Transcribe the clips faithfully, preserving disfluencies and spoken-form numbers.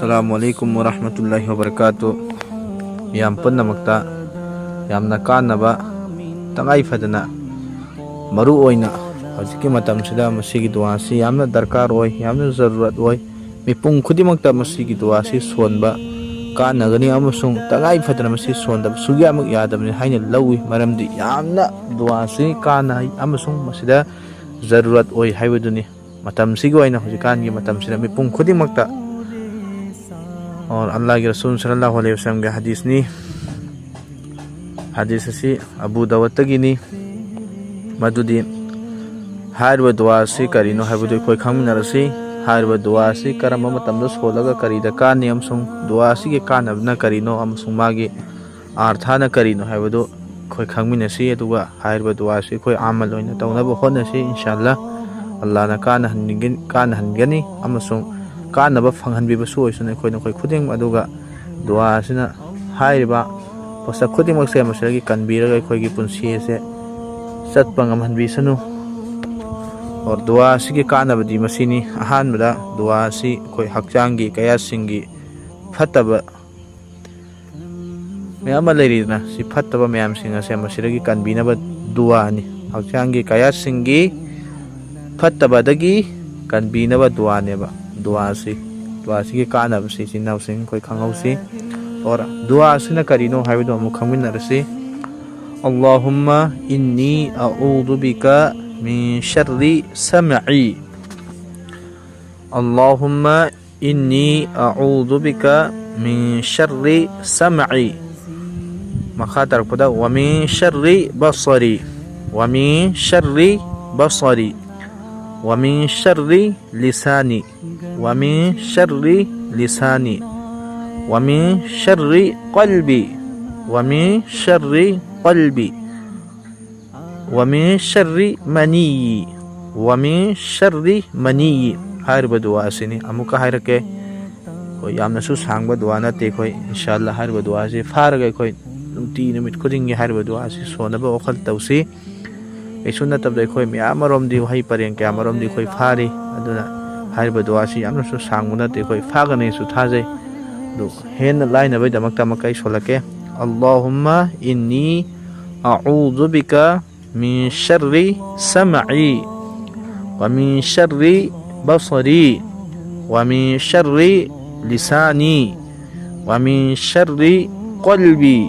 ꯑꯁꯂꯥꯃꯨ ꯑꯂꯩꯀꯨꯝ ꯋꯔꯍꯃꯇꯨꯜꯂꯥꯍꯤ ꯋꯕꯔꯀꯥꯇꯨ꯫ ꯃꯤꯌꯥꯝ ꯄꯨꯝꯅꯃꯛꯇ ꯌꯥꯝꯅ ꯀꯥꯟꯅꯕ, ꯇꯉꯥꯏ ꯐꯗꯅ, ꯃꯔꯨ ꯑꯣꯏꯅ ꯍꯧꯖꯤꯛꯀꯤ ꯃꯇꯝꯁꯤꯗ ꯃꯁꯤꯒꯤ ꯗꯨꯋꯥꯁꯤ ꯌꯥꯝꯅ ꯗꯔꯀꯥꯔ ꯑꯣꯏ, ꯌꯥꯝꯅ ꯖꯔꯨꯔꯠ ꯑꯣꯏ꯫ ꯃꯤꯄꯨꯝ ꯈꯨꯗꯤꯡꯃꯛꯇ ꯃꯁꯤꯒꯤ ꯗꯨꯋꯥꯁꯤ ꯁꯣꯟꯕ ꯀꯥꯟꯅꯒꯅꯤ ꯑꯃꯁꯨꯡ ꯇꯉꯥꯏ ꯐꯗꯅ ꯃꯁꯤ ꯁꯣꯟꯗꯕ ꯁꯨꯡꯌꯥꯃꯛ ꯌꯥꯗꯕꯅꯤ ꯍꯥꯏꯅ ꯂꯧꯏ꯫ ꯃꯔꯝꯗꯤ ꯌꯥꯝꯅ ꯗꯨꯋꯥꯁꯤ ꯀꯥꯟꯅꯩ ꯑꯃꯁꯨꯡ ꯃꯁꯤꯗ ꯖꯔꯨꯔꯠ ꯑꯣꯏ ꯍꯥꯏꯕꯗꯨꯅꯤ꯫ ꯃꯇꯝꯁꯤꯒꯤ ꯑꯣꯏꯅ, ꯍꯧꯖꯤꯛꯀꯥꯟꯒꯤ ꯃꯇꯝꯁꯤꯗ ꯃꯤꯄꯨꯝ ꯈꯨꯗꯤꯡꯃꯛꯇ, ꯑꯣꯔ ꯑꯜꯂꯥꯍꯒꯤ ꯔꯁꯨꯜ ꯁꯜꯂꯜꯂꯥꯍꯨ ꯑꯂꯩꯍꯤ ꯋꯁꯜꯂꯝꯒꯤ ꯍꯗꯤꯁꯅꯤ꯫ ꯍꯗꯤꯁ ꯑꯁꯤ ꯑꯕꯨ ꯗꯥꯋꯨꯗꯇꯒꯤꯅꯤ꯫ ꯃꯗꯨꯗꯤ ꯍꯥꯏꯔꯤꯕ ꯗꯨꯋꯥ ꯑꯁꯤ ꯀꯔꯤꯅꯣ ꯍꯥꯏꯕꯗꯨ ꯑꯩꯈꯣꯏ ꯈꯪꯃꯤꯟꯅꯔꯁꯤ꯫ ꯍꯥꯏꯔꯤꯕ ꯗꯨꯋꯥ ꯑꯁꯤ ꯀꯔꯝꯕ ꯃꯇꯝꯗ ꯁꯣꯜꯂꯒ ꯀꯔꯤꯗ ꯀꯥꯟꯅꯩ ꯑꯃꯁꯨꯡ ꯗꯨꯋꯥ ꯑꯁꯤꯒꯤ ꯀꯥꯟꯅꯕꯅ ꯀꯔꯤꯅꯣ ꯑꯃꯁꯨꯡ ꯃꯥꯒꯤ ꯑꯥꯔꯊꯥꯅ ꯀꯔꯤꯅꯣ ꯍꯥꯏꯕꯗꯨ ꯑꯩꯈꯣꯏ ꯈꯪꯃꯤꯟꯅꯁꯤ꯫ ꯑꯗꯨꯒ ꯍꯥꯏꯔꯤꯕ ꯗꯨꯋꯥ ꯑꯁꯤ ꯑꯩꯈꯣꯏ ꯑꯃꯜ ꯑꯣꯏꯅ ꯇꯧꯅꯕ ꯍꯣꯠꯅꯁꯤ꯫ ꯏꯟꯁꯥ ꯑꯜꯂꯥ, ꯑꯜꯂꯥꯍꯅ ꯀꯥꯟꯅꯍꯟꯒꯅꯤ, ꯀꯥꯟꯅꯍꯟꯒꯅꯤ ꯑꯃꯁꯨꯡ ꯀꯥꯟꯅꯕ ꯐꯪꯍꯟꯕꯤꯕꯁꯨ ꯑꯣꯏꯁꯅꯨ ꯑꯩꯈꯣꯏ ꯅꯈꯣꯏ ꯈꯨꯗꯤꯡꯃꯛ꯫ ꯑꯗꯨꯒ ꯗꯨꯋꯥ ꯑꯁꯤꯅ ꯍꯥꯏꯔꯤꯕ ꯄꯣꯠꯁꯛ ꯈꯨꯗꯤꯡꯃꯛꯁꯦ ꯃꯁꯤꯗꯒꯤ ꯀꯟꯕꯤꯔꯒ ꯑꯩꯈꯣꯏꯒꯤ ꯄꯨꯟꯁꯤ ꯑꯁꯦ ꯆꯠꯄ ꯉꯝꯍꯟꯕꯤꯁꯅꯨ꯫ ꯑꯣꯔ ꯗꯨꯋꯥ ꯑꯁꯤꯒꯤ ꯀꯥꯟꯅꯕꯗꯤ ꯃꯁꯤꯅꯤ꯫ ꯑꯍꯥꯟꯕꯗ, ꯗꯨꯋꯥ ꯑꯁꯤ ꯑꯩꯈꯣꯏ ꯍꯛꯆꯥꯡꯒꯤ ꯀꯌꯥꯠꯁꯤꯡꯒꯤ ꯐꯠꯇꯕ ꯃꯌꯥꯝ ꯑꯃ ꯂꯩꯔꯤꯗꯅ, ꯁꯤ ꯐꯠꯇꯕ ꯃꯌꯥꯝꯁꯤꯡ ꯑꯁꯦ ꯃꯁꯤꯗꯒꯤ ꯀꯟꯕꯤꯅꯕ ꯗꯨꯋꯥꯅꯤ꯫ ꯍꯛꯆꯥꯡꯒꯤ ꯀꯌꯥꯠꯁꯤꯡꯒꯤ ꯐꯠꯇꯕꯗꯒꯤ ꯀꯟꯕꯤꯅꯕ ꯗꯨꯋꯥꯅꯦꯕ ꯗꯨꯋꯥꯁꯤ꯫ ꯗꯨꯋꯥꯁꯤꯒꯤ ꯀꯥꯟꯅꯕꯁꯤ ꯏꯆꯤꯟ ꯏꯅꯥꯎꯁꯤꯡ ꯑꯩꯈꯣꯏ ꯈꯪꯍꯧꯁꯤ꯫ ꯑꯣꯔ ꯗꯨꯋꯥ ꯑꯁꯤꯅ ꯀꯔꯤꯅꯣ ꯍꯥꯏꯕꯗꯨ ꯑꯃꯨꯛ ꯈꯪꯃꯤꯟꯅꯔꯁꯤ꯫ اللهم إني أعوذ بك من شر سمعي. اللهم إني أعوذ بك من شر سمعي. ꯃꯈꯥ ꯇꯥꯔꯛꯄꯗ ومن شر بصري، ومن شر بصري، ومن شر لساني، ومن شر لساني، ومن شر قلبي، ومن شر قلبي، ومن شر مني، ومن شر مني. ꯍꯥꯏꯔꯤꯕ ꯗꯨꯋꯥ ꯑꯁꯤꯅꯤ꯫ ꯑꯃꯨꯛꯀ ꯍꯥꯏꯔꯛꯀꯦ꯫ ꯑꯩꯈꯣꯏ ꯌꯥꯝꯅꯁꯨ ꯁꯥꯡꯕ ꯗꯨꯋꯥ ꯅꯠꯇꯦ꯫ ꯑꯩꯈꯣꯏ ꯏꯟꯁꯥ ꯑꯜꯂꯥ ꯍꯥꯏꯔꯤꯕ ꯗꯨꯋꯥ ꯑꯁꯤ ꯐꯥꯔꯒ ꯑꯩꯈꯣꯏ ꯅꯨꯡꯇꯤ ꯅꯨꯃꯤꯠ ꯈꯨꯗꯤꯡꯒꯤ ꯍꯥꯏꯔꯤꯕ ꯗꯨꯋꯥ ꯑꯁꯤ ꯁꯣꯟꯅꯕ ꯋꯥꯈꯜ ꯇꯧꯁꯤ꯫ ꯀꯩꯁꯨ ꯅꯠꯇꯕꯗ ꯑꯩꯈꯣꯏ ꯃꯌꯥꯝ ꯑꯃꯔꯣꯝꯗꯤ, ꯋꯥꯍꯩ ꯄꯔꯦꯡ ꯀꯌꯥ ꯑꯃꯔꯣꯝꯗꯤ ꯑꯩꯈꯣꯏ ꯐꯥꯔꯤ꯫ ꯑꯗꯨꯅ ꯍꯥꯏꯔꯤꯕ ꯗꯨꯋꯥꯁꯤ ꯌꯥꯝꯅꯁꯨ ꯁꯥꯡꯕ ꯅꯠꯇꯦ, ꯑꯩꯈꯣꯏ ꯐꯥꯒꯅꯤꯁꯨ ꯊꯥꯖꯩ꯫ ꯑꯗꯨ ꯍꯦꯟꯅ ꯂꯥꯏꯅꯕꯒꯤꯗꯃꯛꯇ ꯑꯃꯨꯛꯀ ꯑꯩ ꯁꯣꯜꯂꯛꯀꯦ꯫ اللهم إني أعوذ بك من شر سمعي ومن شر بصري ومن شر لساني ومن شر قلبي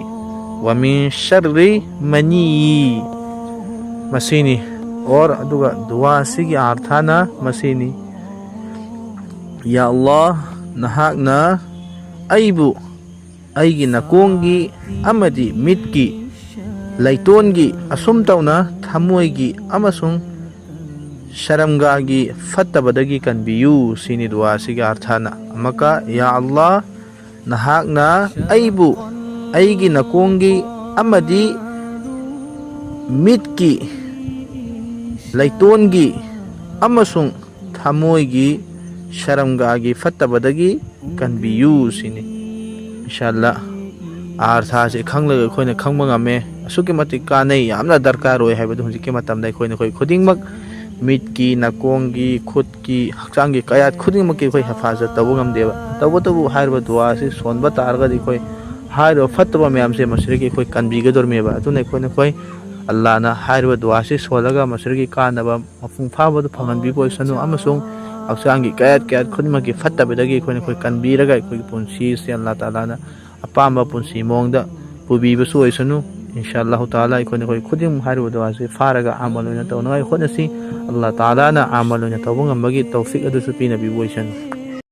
ومن شر مني꯫ ꯃꯁꯤꯅꯤ꯫ ꯑꯣꯔ ꯑꯗꯨꯒ ꯗꯨꯋꯥꯁꯤꯒꯤ ꯑꯥꯔꯊꯅ ꯃꯁꯤꯅꯤ: ꯌꯥ ꯑꯜꯂꯥꯍ, ꯅꯍꯥꯛꯅ ꯑꯩꯕꯨ ꯑꯩꯒꯤ ꯅꯥꯀꯣꯡꯒꯤ ꯑꯃꯗꯤ ꯃꯤꯠꯀꯤ, ꯂꯩꯇꯣꯟꯒꯤ, ꯑꯁꯨꯝ ꯇꯧꯅ ꯊꯃꯣꯏꯒꯤ ꯑꯃꯁꯨꯡ ꯁꯔꯝꯒꯥꯒꯤ ꯐꯠꯇꯕꯗꯒꯤ ꯀꯟꯕꯤꯌꯨ꯫ ꯁꯤꯅꯤ ꯗꯨꯋꯥꯁꯤꯒꯤ ꯑꯥꯔꯊꯅ꯫ ꯑꯃꯨꯛꯀ: ꯌꯥ ꯑꯜꯂꯥꯍ, ꯅꯍꯥꯛꯅ ꯑꯩꯕꯨ ꯑꯩꯒꯤ ꯅꯥꯀꯣꯡꯒꯤ ꯑꯃꯗꯤ ꯃꯤꯠꯀꯤ, ꯂꯩꯇꯣꯟꯒꯤ ꯑꯃꯁꯨꯡ ꯊꯃꯣꯏꯒꯤ ꯁꯔꯝꯒꯥꯒꯤ ꯐꯠꯇꯕꯗꯒꯤ ꯀꯟꯕꯤꯌꯨ ꯁꯤꯅꯤ꯫ ꯏꯟꯁꯥ ꯑꯜꯂꯥ, ꯑꯥꯔꯊꯥꯁꯦ ꯈꯪꯂꯒ ꯑꯩꯈꯣꯏꯅ ꯈꯪꯕ ꯉꯝꯃꯦ꯫ ꯑꯁꯨꯛꯀꯤ ꯃꯇꯤꯛ ꯀꯥꯟꯅꯩ, ꯌꯥꯝꯅ ꯗꯔꯀꯥꯔ ꯑꯣꯏ ꯍꯥꯏꯕꯗꯨ ꯍꯧꯖꯤꯛꯀꯤ ꯃꯇꯝꯗ ꯑꯩꯈꯣꯏꯅ, ꯑꯩꯈꯣꯏ ꯈꯨꯗꯤꯡꯃꯛ, ꯃꯤꯠꯀꯤ, ꯅꯥꯀꯣꯡꯒꯤ, ꯈꯨꯠꯀꯤ, ꯍꯛꯆꯥꯡꯒꯤ ꯀꯌꯥꯠ ꯈꯨꯗꯤꯡꯃꯛꯀꯤ ꯑꯩꯈꯣꯏ ꯍꯤꯐꯥꯖꯠ ꯇꯧꯕ ꯉꯝꯗꯦꯕ꯫ ꯇꯧꯕꯇꯕꯨ ꯍꯥꯏꯔꯤꯕ ꯗꯨꯋꯥ ꯑꯁꯤ ꯁꯣꯟꯕ ꯇꯥꯔꯒꯗꯤ ꯑꯩꯈꯣꯏ ꯍꯥꯏꯔꯤꯕ ꯐꯠꯇꯕ ꯃꯌꯥꯝꯁꯦ ꯃꯁꯤꯗꯒꯤ ꯑꯩꯈꯣꯏ ꯀꯟꯕꯤꯒꯗꯧꯔꯤꯃꯦꯕ꯫ ꯑꯗꯨꯅ ꯑꯩꯈꯣꯏꯅ, ꯑꯩꯈꯣꯏ ꯑꯜꯂꯥꯅ ꯍꯥꯏꯔꯤꯕ ꯗꯨꯋꯥ ꯑꯁꯤ ꯁꯣꯜꯂꯒ ꯃꯁꯤꯗꯒꯤ ꯀꯥꯟꯅꯕ ꯃꯄꯨꯡ ꯐꯥꯕꯗꯨ ꯐꯪꯍꯟꯕꯤꯕ ꯑꯣꯏꯁꯅꯨ, ꯑꯃꯁꯨꯡ ꯍꯛꯆꯥꯡꯒꯤ ꯀꯌꯥꯠ ꯀꯌꯥꯠ ꯈꯨꯗꯤꯡꯃꯛꯀꯤ ꯐꯠꯇꯕꯗꯒꯤ ꯑꯩꯈꯣꯏꯅ, ꯑꯩꯈꯣꯏ ꯀꯟꯕꯤꯔꯒ ꯑꯩꯈꯣꯏꯒꯤ ꯄꯨꯟꯁꯤ ꯑꯁꯤ ꯑꯜꯂꯥ ꯇꯥꯂꯥꯅ ꯑꯄꯥꯝꯕ ꯄꯨꯟꯁꯤ ꯃꯑꯣꯡꯗ ꯄꯨꯕꯤꯕꯁꯨ ꯑꯣꯏꯁꯅꯨ꯫ ꯏꯟꯁꯥ ꯑꯜꯂꯥꯍꯨ ꯇꯥꯂꯥ, ꯑꯩꯈꯣꯏꯅ, ꯑꯩꯈꯣꯏ ꯈꯨꯗꯤꯡꯃꯛ ꯍꯥꯏꯔꯤꯕ ꯗꯨꯋꯥꯁꯤ ꯐꯥꯔꯒ ꯑꯃꯜ ꯑꯣꯏꯅ ꯇꯧꯅꯉꯥꯏ ꯍꯣꯠꯅꯁꯤ꯫ ꯑꯜꯂꯥ ꯇꯥꯂꯥꯅ ꯑꯃꯜ ꯑꯣꯏꯅ ꯇꯧꯕ ꯉꯝꯕꯒꯤ ꯇꯧꯐꯤꯛ ꯑꯗꯨꯁꯨ ꯄꯤꯅꯕꯤꯕ ꯑꯣꯏꯁꯅꯨ꯫